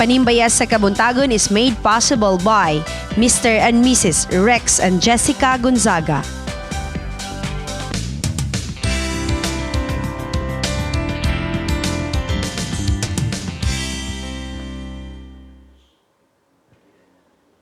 Panimbaya sa Kabuntagon is made possible by Mr. and Mrs. Rex and Jessica Gonzaga.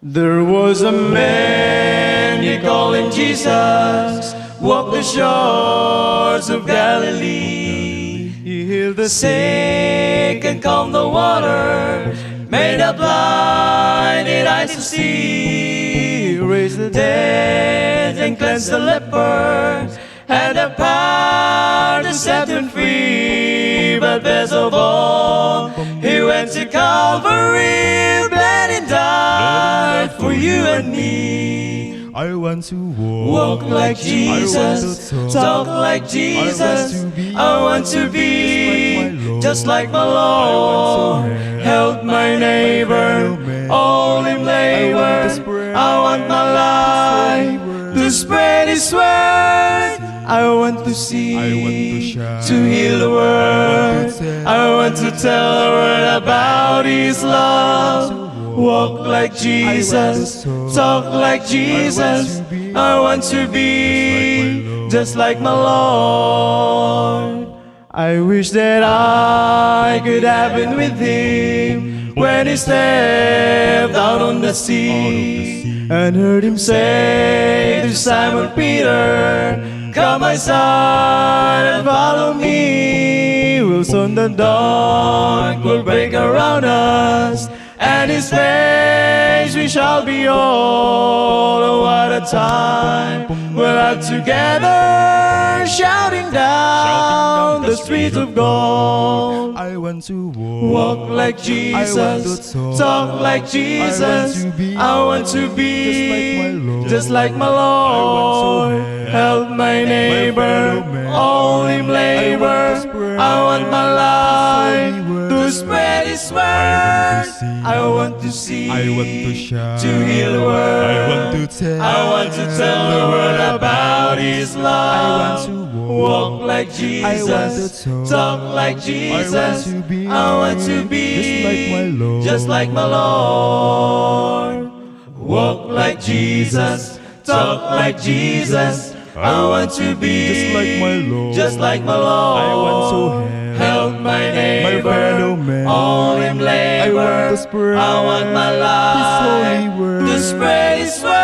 There was a man, he called him Jesus, walked the shores of Galilee. He healed the sick and calmed the water, made the blinded eyes to see, raised the dead and cleansed the lepers, had the power to set them free. But best of all, he went to Calvary, bled and died for you and me. I want to walk, Walk like Jesus, talk like Jesus. I want to be just like my Lord. Help my neighbor, all him labor. I want my life to spread His word. I want to see, I want to shine, to heal the world. I want to tell the world about His love. Walk like Jesus, talk like Jesus. I want to be just like my Lord. I wish that I could have been with him when he stepped out on the sea and heard him say to Simon Peter, "Come, my son, and follow me." Will soon the dawn will break around us, and his face we shall behold. Oh, what a time we'll have together, shouting down the streets of gold. I want to walk, Walk like Jesus, talk like Jesus. I want to be just like my Lord. Help my neighbor, all him labor. I want my life to spread His word. I want to see, I want to shine, to heal the world. I want to tell, I want to tell the world about His love. I want to walk like Jesus, talk like Jesus. I want to be just like my Lord. Just like my Lord. Walk like Jesus, talk like Jesus. I want to be just like my Lord. Just like my Lord. I want to help my neighbor, fellow man. All him labor. I want to spread I want my His life holy word. To spread His word.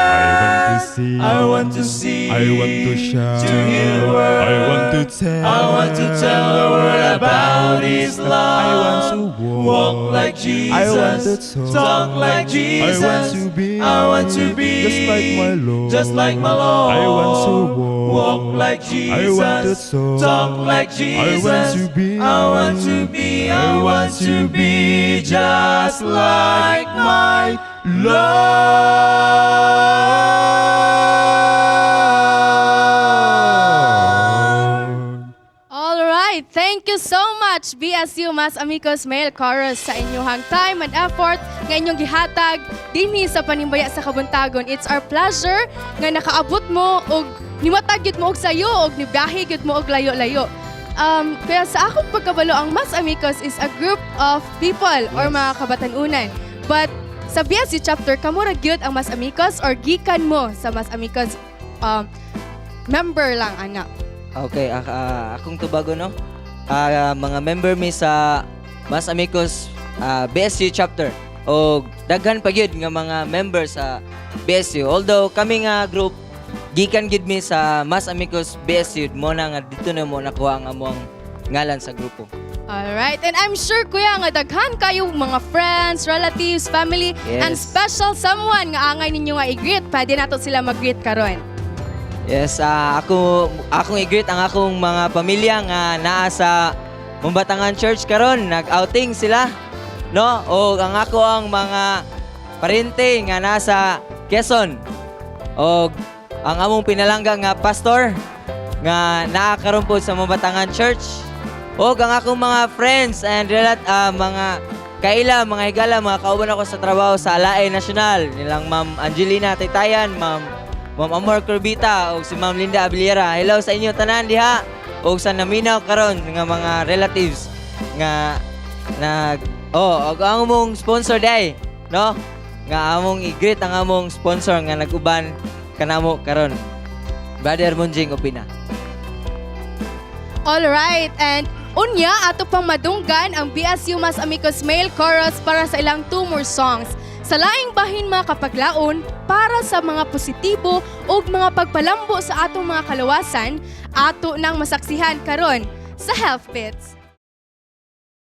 I want to see, I want to see, I want to shine, to heal the world. I want to tell, I want to tell the world about His love. I want to walk, walk like Jesus, I want to talk like Jesus. I want to be, I want to be just like my Lord. Just like my Lord. I want to walk, walk like I want to Jesus, talk, talk like Jesus. I want to be, I want to be, I want to be just like my Lord. All right. Thank you so much, BSU Mas Amigos Male Chorus, sa inyong time and effort nga inyong gihatag dinhi sa Panimbaya sa Kabuntagon. It's our pleasure nga nakaabot mo og nimatag gyud mo og sayo og nibiyahe gyud mo og layo-layo. Kaya sa akong pagkabalo, ang Mas Amigos is a group of people or mga kabatanunan. But sa BSU chapter, kamo ra gyud ang Mas Amigos or gikan mo sa Mas Amigos member lang ana? Okay, akong tubago, no. Mga member mi sa Mas Amigos BSU chapter o daghan pa gyud nga mga member sa BSU. Although kami nga group gikan gyud mi sa Mas Amigos BSU mo na nga dito na mo nakuha ang among ngalan sa grupo. Alright, and I'm sure, kuya, nga daghan kayo mga friends, relatives, family, and special someone nga angay ninyo nga i-greet. Pwede nato sila mag-greet karon. Yes, ako akong i-greet ang akong mga pamilya nga naa sa Mambatangan Church karon, nag-outing sila, no? O ang ako ang mga parente nga nasa Quezon. O ang among pinalangga nga pastor nga naa karon po sa Mambatangan Church. O ang akong mga friends and mga kaila, mga higala, mga kauban ako sa trabaho sa Alae National, nilang Ma'am Angelina Taytayan, Ma'am Amor Corbita ug si Ma'am Linda Abiliera. Hello sa inyo tanan diha ug sa naminaw karon nga mga relatives nga nag Oh, og ang among sponsor day, no? Nga among i-greet ang among sponsor nga nag-uban kanamo karon. Brother Munjing Opina. Alright, and unya ato pang madunggan ang BSU Mas Amigos Male Chorus para sa ilang two more songs. Sa laing bahin, mga kapaglaon, para sa mga positibo ug mga pagpalambo sa atong mga kalawasan, ato nang masaksihan karon sa Health Bits.